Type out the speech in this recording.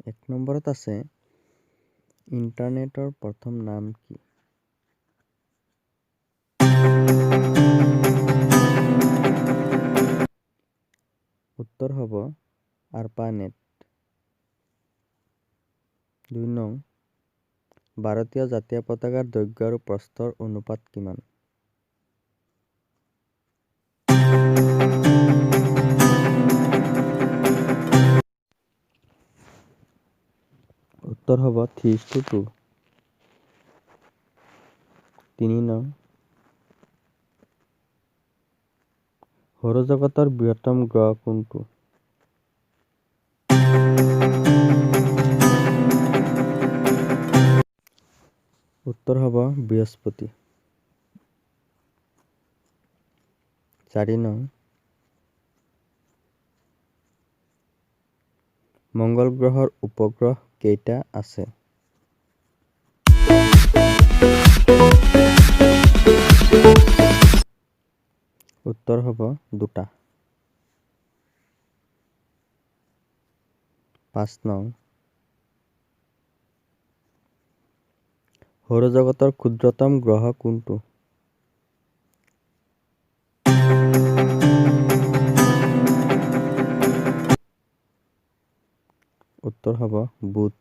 এক নম্বৰত আছে, ইণ্টাৰনেটৰ প্ৰথম নাম কি? উত্তৰ হ'ব আৰ্পানেট। 2 নং, ভাৰতীয় জাতীয় পতাকাৰ দৈৰ্ঘ্য আৰু প্ৰস্থৰ অনুপাত কিমান? উত্তৰ হ'ব 3:2। 3 নং, সৌৰজগতৰ বৃহত্তম গ্ৰহ কোনটো? উত্তৰ হ'ব বৃহস্পতি। 4 নং, মংগল গ্ৰহৰ উপগ্ৰহ কেইটা আছে? উত্তৰ হ'ব দুটা। 5 নং, সৌৰজগতৰ ক্ষুদ্ৰতম গ্ৰহ কোনটো? উত্তৰ হ'ব বুধ।